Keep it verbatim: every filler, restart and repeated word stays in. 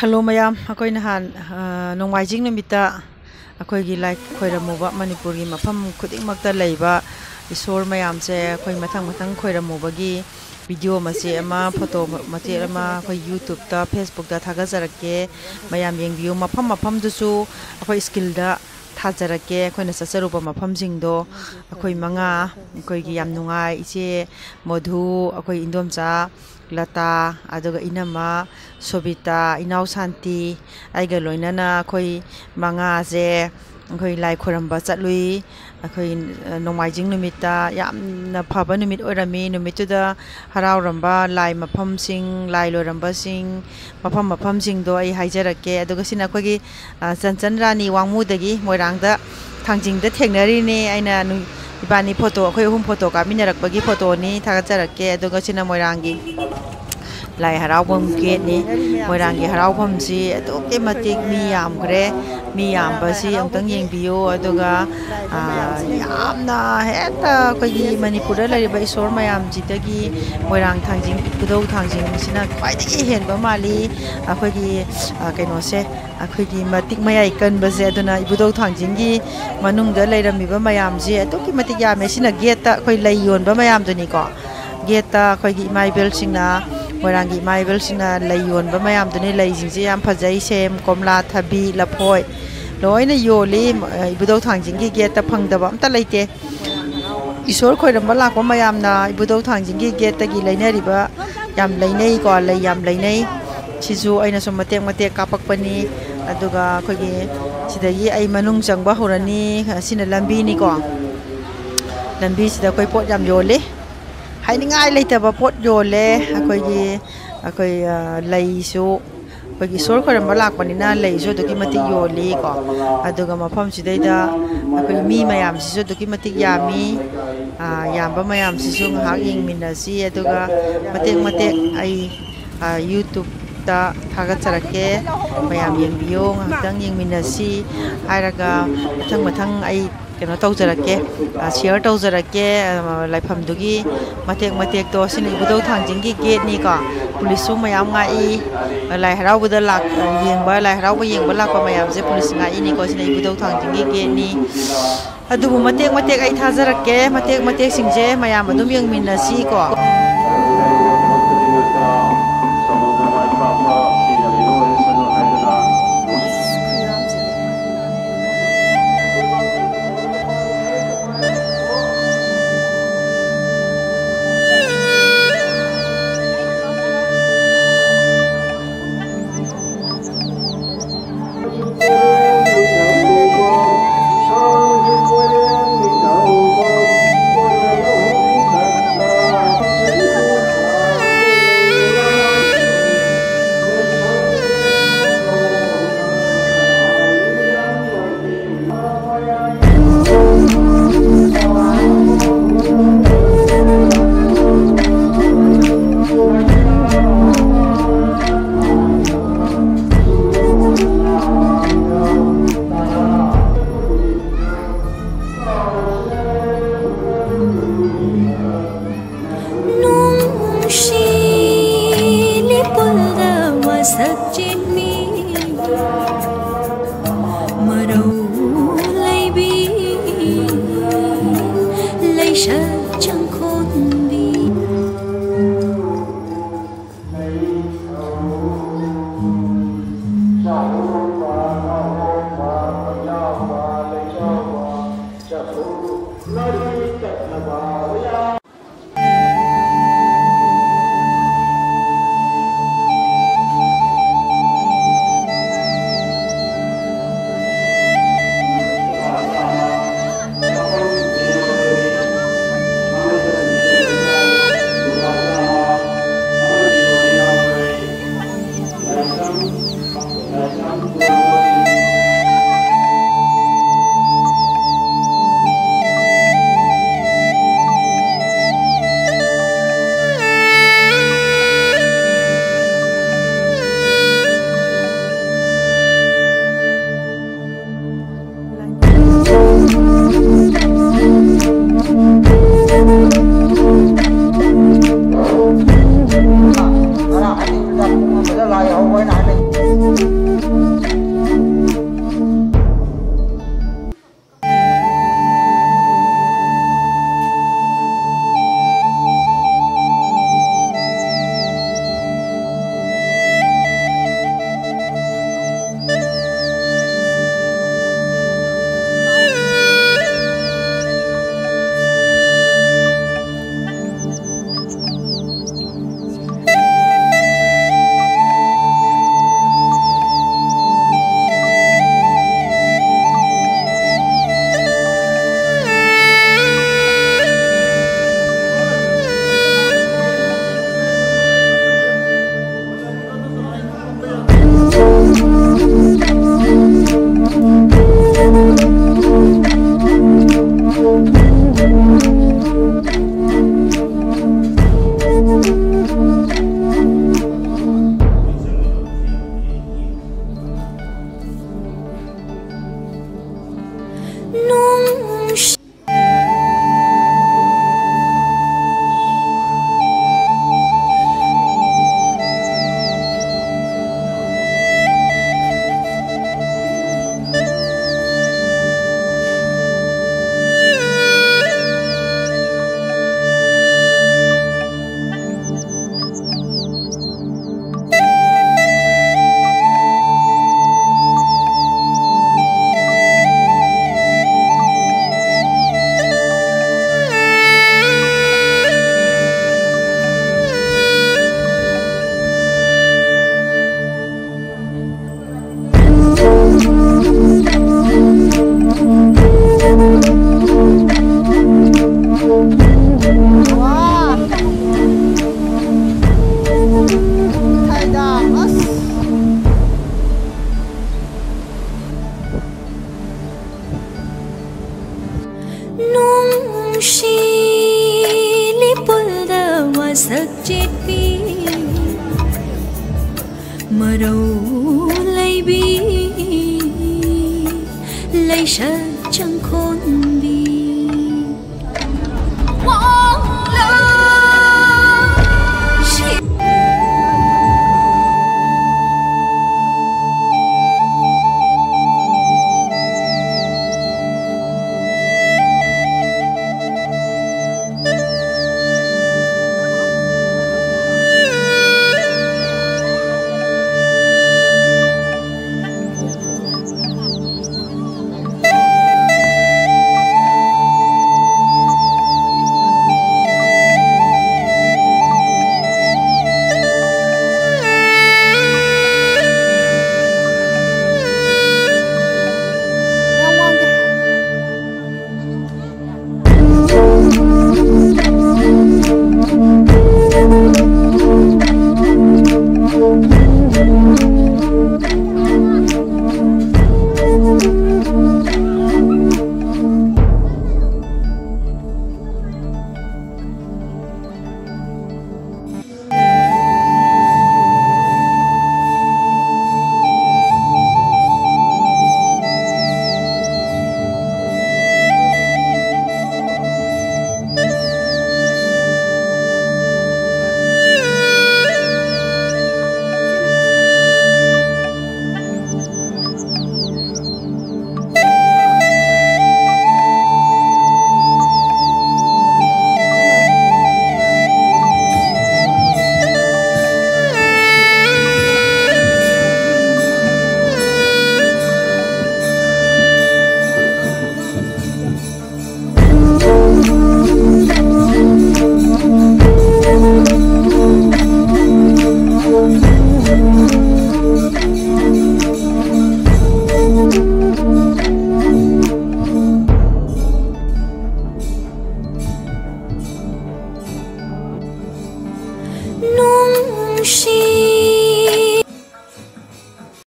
Hello ꯃꯌꯥꯝ, ꯑꯩꯈꯣꯏ ꯅꯍꯥꯟ, ꯑ, ꯅꯣꯡꯃꯥꯏꯖꯤꯡ ꯅꯨꯃꯤꯠꯇ ꯑꯩꯈꯣꯏꯒꯤ ꯂꯥꯏ ꯈꯣꯏꯔꯝꯃꯨꯕ, ꯃꯅꯤꯄꯨꯔꯒꯤ ꯃꯐꯝ ꯈꯨꯗꯤꯡꯃꯛꯇ ꯂꯩꯕ ꯏꯁꯣꯔ ꯃꯌꯥꯝꯁꯦ ꯑꯩꯈꯣꯏ ꯃꯊꯪ ꯃꯊꯪ ꯈꯣꯏꯔꯝꯃꯨꯕꯒꯤ ꯚꯤꯗꯤꯑꯣ ꯃꯆꯦꯠ ꯑꯃ, ꯐꯣꯇꯣ ꯃꯆꯦꯠ ꯑꯃ ꯑꯩꯈꯣꯏ YouTubeꯇ, Facebookꯇ ꯊꯥꯒꯠꯆꯔꯛꯀꯦ꯫ ꯃꯌꯥꯝ ꯌꯦꯡꯕꯤꯌꯨ꯫ ꯃꯐꯝ ꯃꯐꯝꯗꯨꯁꯨ ꯑꯩꯈꯣꯏ screenꯗ ꯊꯥꯖꯔꯛꯀꯦ꯫ ꯑꯩꯈꯣꯏꯅ ꯆꯠꯆꯔꯨꯕ ꯃꯐꯝꯁꯤꯡꯗꯣ ꯑꯩꯈꯣꯏ ꯃꯉꯥ, ꯑꯩꯈꯣꯏꯒꯤ ꯌꯥꯝ ꯅꯨꯡꯉꯥꯏ, ꯏꯆꯦ ꯃꯣꯙꯨ, ꯑꯩꯈꯣꯏ ꯏꯟꯗꯣꯝꯆꯥ ꯂꯇꯥ, ꯑꯗꯨꯒ ꯏꯅꯝꯃ ꯁꯣꯕꯤꯇꯥ, ꯏꯅꯥꯎ ꯁꯥꯟꯇꯤ, ꯑꯩꯒ ꯂꯣꯏꯅꯅ ꯑꯩꯈꯣꯏ ꯃꯉꯥꯁꯦ ꯑꯩꯈꯣꯏ ꯂꯥꯏ ꯈꯣꯏꯔꯝꯕ ꯆꯠꯂꯨꯏ꯫ ꯑꯩꯈꯣꯏ, ꯑ, ꯅꯣꯡꯃꯥꯏꯖꯤꯡ ꯅꯨꯃꯤꯠꯇ ꯌꯥꯝꯅ ꯐꯕ ꯅꯨꯃꯤꯠ ꯑꯣꯏꯔꯝꯃꯤ꯫ ꯅꯨꯃꯤꯠꯇꯨꯗ ꯍꯔꯥꯎꯔꯝꯕ ꯂꯥꯏ ꯃꯐꯝꯁꯤꯡ, ꯂꯥꯏ ꯂꯣꯏꯔꯝꯕꯁꯤꯡ, ꯃꯐꯝ ꯃꯐꯝꯁꯤꯡꯗꯣ ꯑꯩ ꯍꯥꯏꯖꯔꯛꯀꯦ꯫ ꯑꯗꯨꯒ ꯁꯤꯅ ꯑꯩꯈꯣꯏꯒꯤ, ꯑ, ꯆꯟꯆꯟ ꯔꯥꯅꯤ ꯋꯥꯡꯃꯨꯗꯒꯤ ꯃꯣꯏꯔꯥꯡꯗ ꯊꯥꯡꯖꯤꯡꯗ ꯊꯦꯡꯅꯔꯤꯅꯦ꯫ ꯑꯩꯅ ꯅꯨ-, ꯏꯕꯥꯅꯤ ꯐꯣꯇꯣ, ꯑꯩꯈꯣꯏ ꯑꯍꯨꯝ ꯐꯣꯇꯣ ꯀꯥꯞꯃꯤꯟꯅꯔꯛꯄꯒꯤ ꯐꯣꯇꯣꯅꯤ, ꯊꯥꯒꯠꯆꯔꯛꯀꯦ꯫ ꯑꯗꯨꯒ ꯁꯤꯅ ꯃꯣꯏꯔꯥꯡꯒꯤ ꯂꯥꯏ ꯍꯔꯥꯎꯐꯝ ꯒꯦꯠꯅꯤ꯫ ꯃꯣꯏꯔꯥꯡꯒꯤ ꯍꯔꯥꯎꯐꯝꯁꯤ ꯑꯗꯨꯛꯀꯤ ꯃꯇꯤꯛ ꯃꯤ ꯌꯥꯝꯈ꯭ꯔꯦ꯫ ꯃꯤ ꯌꯥꯝꯕꯁꯤ ꯑꯃꯨꯛꯇꯪ ꯌꯦꯡꯕꯤꯌꯨ꯫ ꯑꯗꯨꯒ, ꯑ, ꯌꯥꯝꯅ ꯍꯦꯛꯇ ꯑꯩꯈꯣꯏꯒꯤ ꯃꯅꯤꯄꯨꯔꯗ ꯂꯩꯔꯤꯕ ꯏꯁꯣꯔ ꯃꯌꯥꯝꯁꯤꯗꯒꯤ ꯃꯣꯏꯔꯥꯡ ꯊꯥꯡꯖꯤꯡ, ꯏꯕꯨꯙꯧ ꯊꯥꯡꯖꯤꯡꯁꯤꯅ ꯈ꯭ꯋꯥꯏꯗꯒꯤ ꯍꯦꯟꯕ ꯃꯥꯜꯂꯤ꯫ ꯑꯩꯈꯣꯏꯒꯤ, ꯑ, ꯀꯩꯅꯣꯁꯦ, ꯑꯩꯈꯣꯏꯒꯤ ꯃꯇꯤꯛ ꯃꯌꯥꯏ ꯀꯟꯕꯁꯦ, ꯑꯗꯨꯅ ꯏꯕꯨꯙꯧ ꯊꯥꯡꯖꯤꯡꯒꯤ ꯃꯅꯨꯡꯗ ꯂꯩꯔꯝꯃꯤꯕ ꯃꯌꯥꯝꯁꯦ ꯑꯗꯨꯛꯀꯤ ꯃꯇꯤꯛ ꯌꯥꯝꯃꯦ꯫ ꯁꯤꯅ ꯒꯦꯠꯇ ꯑꯩꯈꯣꯏ ꯂꯩ ꯌꯣꯟꯕ ꯃꯌꯥꯝꯗꯨꯅꯤꯀꯣ꯫ ꯒꯦꯠꯇ ꯑꯩꯈꯣꯏꯒꯤ ꯏꯃꯥ ꯏꯕꯦꯜꯁꯤꯡꯅ, ꯃꯣꯏꯔꯥꯡꯒꯤ ꯏꯃꯥ ꯏꯕꯦꯜꯁꯤꯡꯅ ꯂꯩ ꯌꯣꯟꯕ ꯃꯌꯥꯝꯗꯨꯅꯤ꯫ ꯂꯩꯁꯤꯡꯁꯦ ꯌꯥꯝ ꯐꯖꯩ, ꯁꯦꯝ, ꯀꯣꯝꯂꯥ, ꯊꯕꯤ, ꯂꯐꯣꯏ, ꯂꯣꯏꯅ ꯌꯣꯜꯂꯤ꯫ ꯏꯕꯨꯙꯧ ꯊꯥꯡꯖꯤꯡꯒꯤ ꯒꯦꯠꯇ ꯐꯪꯗꯕ ꯑꯝꯇ ꯂꯩꯇꯦ꯫ ꯏꯁꯣꯔ ꯈꯣꯏꯔꯝꯕ ꯂꯥꯛꯄ ꯃꯌꯥꯝꯅ ꯏꯕꯨꯙꯧ ꯊꯥꯡꯖꯤꯡꯒꯤ ꯒꯦꯠꯇꯒꯤ ꯂꯩꯅꯔꯤꯕ ꯌꯥꯝ ꯂꯩꯅꯩꯀꯣ, ꯂꯩ ꯌꯥꯝ ꯂꯩꯅꯩ꯫ ꯁꯤꯁꯨ ꯑꯩꯅ ꯁꯨꯝ ꯃꯇꯦꯛ ꯃꯇꯦꯛ ꯀꯥꯞꯄꯛꯄꯅꯤ꯫ ꯑꯗꯨꯒ ꯑꯩꯈꯣꯏꯒꯤ ꯁꯤꯗꯒꯤ ꯑꯩ ꯃꯅꯨꯡ ꯆꯪꯕ ꯍꯧꯔꯅꯤ꯫ ꯑꯁꯤꯅ ꯂꯝꯕꯤꯅꯤꯀꯣ꯫ ꯂꯝꯕꯤꯁꯤꯗ ꯑꯩꯈꯣꯏ ꯄꯣꯠ ꯌꯥꯝ ꯌꯣꯜꯂꯤ꯫ ꯍꯥꯏꯅꯤꯡꯉꯥꯏ ꯂꯩꯇꯕ ꯄꯣꯠ ꯌꯣꯜꯂꯦ꯫ ꯑꯩꯈꯣꯏꯒꯤ, ꯑꯩꯈꯣꯏ, ꯑ, ꯂꯩꯁꯨ, ꯑꯩꯈꯣꯏꯒꯤ ꯏꯁꯣꯔ ꯈꯣꯏꯔꯝꯕ ꯂꯥꯛꯄꯅꯤꯅ ꯂꯩꯁꯨ ꯑꯗꯨꯛꯀꯤ ꯃꯇꯤꯛ ꯌꯣꯜꯂꯤꯀꯣ꯫ ꯑꯗꯨꯒ ꯃꯐꯝꯁꯤꯗꯩꯗ ꯑꯩꯈꯣꯏ ꯃꯤ ꯃꯌꯥꯝꯁꯤꯁꯨ ꯑꯗꯨꯛꯀꯤ ꯃꯇꯤꯛ ꯌꯥꯝꯃꯤ꯫ ꯑ, ꯌꯥꯝꯕ ꯃꯌꯥꯝꯁꯤꯁꯨ ꯉꯥꯏꯍꯥꯛ ꯌꯦꯡꯃꯤꯟꯅꯁꯤ꯫ ꯑꯗꯨꯒ ꯃꯇꯦꯛ ꯃꯇꯦꯛ ꯑꯩ, ꯑ, YouTubeꯇ ꯊꯥꯒꯠꯆꯔꯛꯀꯦ꯫ ꯃꯌꯥꯝ ꯌꯦꯡꯕꯤꯌꯣ, ꯉꯥꯏꯍꯥꯛꯇꯪ ꯌꯦꯡꯃꯤꯟꯅꯁꯤ꯫ ꯍꯥꯏꯔꯒ ꯃꯊꯪ ꯃꯊꯪ ꯑꯩ ꯀꯩꯅꯣ ꯇꯧꯖꯔꯛꯀꯦ, ꯑ, share ꯇꯧꯖꯔꯛꯀꯦ꯫ ꯑ, ꯂꯥꯏꯐꯝꯗꯨꯒꯤ ꯃꯇꯦꯛ ꯃꯇꯦꯛꯇꯣ꯫ ꯁꯤꯅ ꯏꯕꯨꯙꯧ ꯊꯥꯡꯖꯤꯡꯒꯤ gateꯅꯤꯀꯣ꯫ ꯄꯨꯂꯤꯁꯁꯨ ꯃꯌꯥꯝ ꯉꯥꯛꯏ꯫ ꯂꯥꯏ ꯍꯔꯥꯎꯕꯗ ꯂꯥꯛ-, ꯌꯦꯡꯕ, ꯂꯥꯏ ꯍꯔꯥꯎꯕ ꯌꯦꯡꯕ ꯂꯥꯛꯄ ꯃꯌꯥꯝꯁꯦ ꯄꯨꯂꯤꯁ ꯉꯥꯛꯏꯅꯤꯀꯣ꯫ ꯁꯤꯅ ꯏꯕꯨꯙꯧ ꯊꯥꯡꯖꯤꯡꯒꯤ gateꯅꯤ꯫ ꯑꯗꯨꯕꯨ ꯃꯇꯦꯛ ꯃꯇꯦꯛ ꯑꯩ ꯊꯥꯖꯔꯛꯀꯦ꯫ ꯃꯇꯦꯛ ꯃꯇꯦꯛꯁꯤꯡꯁꯦ ꯃꯌꯥꯝ ꯑꯗꯨꯝ ꯌꯦꯡꯃꯤꯟꯅꯁꯤꯀꯣ꯫ ꯅꯨꯡꯁꯤ ꯂꯤꯄꯨꯜꯗ ꯃꯁꯛ ꯆꯦꯟꯕꯤ, ꯃꯔꯧ ꯂꯩꯕꯤ, ꯂꯩꯁꯛ ꯆꯪꯈꯣꯟꯕꯤ꯫